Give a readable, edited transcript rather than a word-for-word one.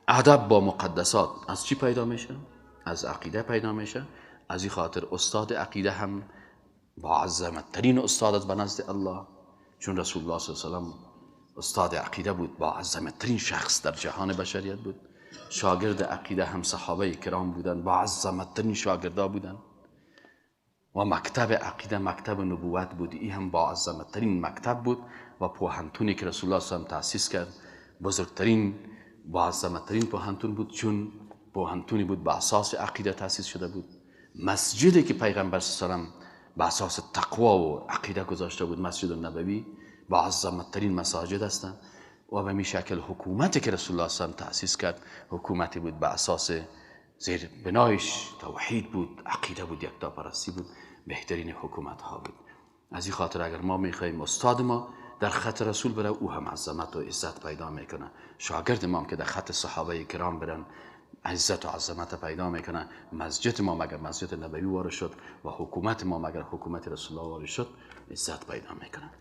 ادب با مقدسات از چی پیدا میشه؟ از عقیده پیدا میشه. از این خاطر استاد عقیده هم با عظمت ترین استاد است به نزد الله، چون رسول الله صلی الله علیه و سلم استاد عقیده بود، با عظمت ترین شخص در جهان بشریت بود. شاگرد عقیده هم صحابه کرام بودن، با عظمت ترین شاگردا بودن. و مکتب عقیده مکتب نبوت بود، این هم با عظمت ترین مکتب بود. و پوهنتونی که رسول الله صلی الله علیه و سلم تأسیس کرد بزرگترین با عظمت ترین پوهنتون بود، چون پوهنتونی بود به اساس عقیده تأسیس شده بود. مسجدی که پیغمبر صلی الله علیه و سلم به اساس تقوا و عقیده گذاشته بود، مسجد النبوی، با عظمت ترین مساجد هستند. و به می شکل حکومتی که رسول الله صلی الله علیه و سلم تأسیس کرد حکومتی بود به اساس زیر بنایش توحید بود، عقیده بود، یکتاپرستی بود، بهترین حکومت ها بود. از این خاطر اگر ما میخواهیم استاد ما در خط رسول بره، او هم عظمت و عزت پیدا میکنه. شاگرد ما هم که در خط صحابه کرام برن عزت و عظمت پیدا میکنه. مسجد ما مگر مسجد نبوی وارد شد و حکومت ما مگر حکومت رسول الله وارد شد، عزت پیدا میکنه.